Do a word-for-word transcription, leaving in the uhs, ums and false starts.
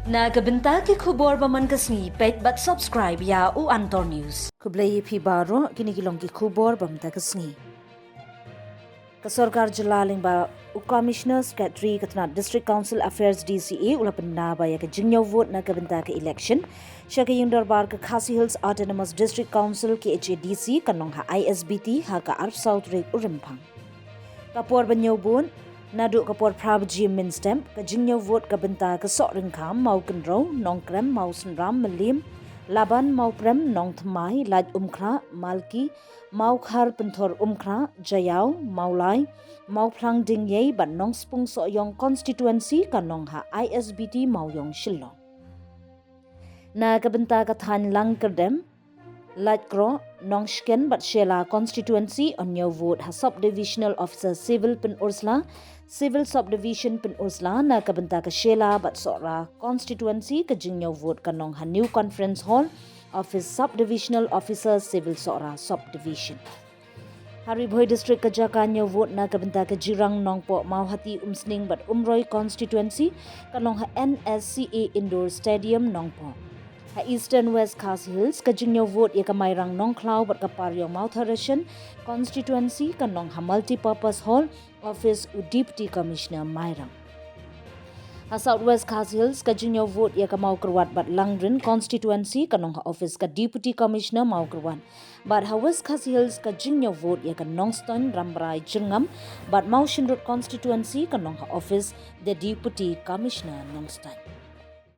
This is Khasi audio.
Na ka bynta ki khubor ba man ka sngi, peit bad subscribe ïa u Antor News. Khublei ïa phi baroh, kine ki long ki khubor ba man ka sngi. Ka sorkar jylla lyngba u Commissioner Secretary ka tnat District Council Affairs, D C A, u la pynbna ba ïa ka jingñiew vote na ka bynta ka election sha ka ïing dorbar ka Khasi Hills Autonomous District Council, K H A D C, kan long ha I S B T ha ka arphew saw tarik u Rymphang. Ka por ban ñiew vote, naduh ka por phra baje mynstep, ka jingñiew vote ka bynta ka Sohryngkham, Mawkynrew, Nongkrem, Mawsynram, Mylliem, Laban, Mawprem, Nongthymmai, Laitumkhrah, Malki, Mawkhar, Pynthorumkhrah, Jaïaw, Mawlai, Mawphlang, Diengiei bad Nongspung Sohiong constituency kan long ha I S B T Mawiong, Shillong. Na ka bynta ka thaiñ Langkyrdem, Laitkroh, Nongshken bad Shella constituency, yn ñiew vote ha Subdivisional Officer Civil Pynursla, Civil Subdivision Pynursla, na ka bynta ka Shella bad Sohra constituency, ka jingñiew vote kan long ha New Conference Hall, Office Subdivisional Officer Civil Sohra Subdivision. Ha Ri Bhoi District, ka jaka ñiew vote na ka bynta ka Jirang, Nongpoh, Mawhati, Umsning bad Umroi constituency kan long ha N S C A Indoor Stadium, Nongpoh. Ha Eastern West Khasi Hills, ka jingñiew vote ïa ka Mairang, Nongkhlaw bad ka Pariaw, Mawthadraishan constituency kan long ha Multipurpose Hall, Office u Deputy Commissioner Mairang. Ha South West Khasi Hills, ka jingñiew vote ïa ka Mawkyrwat bad Langrin constituency kan long ha office ka Deputy Commissioner Mawkyrwat. Bad ha West Khasi Hills, ka jingñiew vote ïa ka Nongstoiñ, Rambrai, Jyrngam bad Mawshynrut constituency kan long ha office the Deputy Commissioner Nongstoiñ.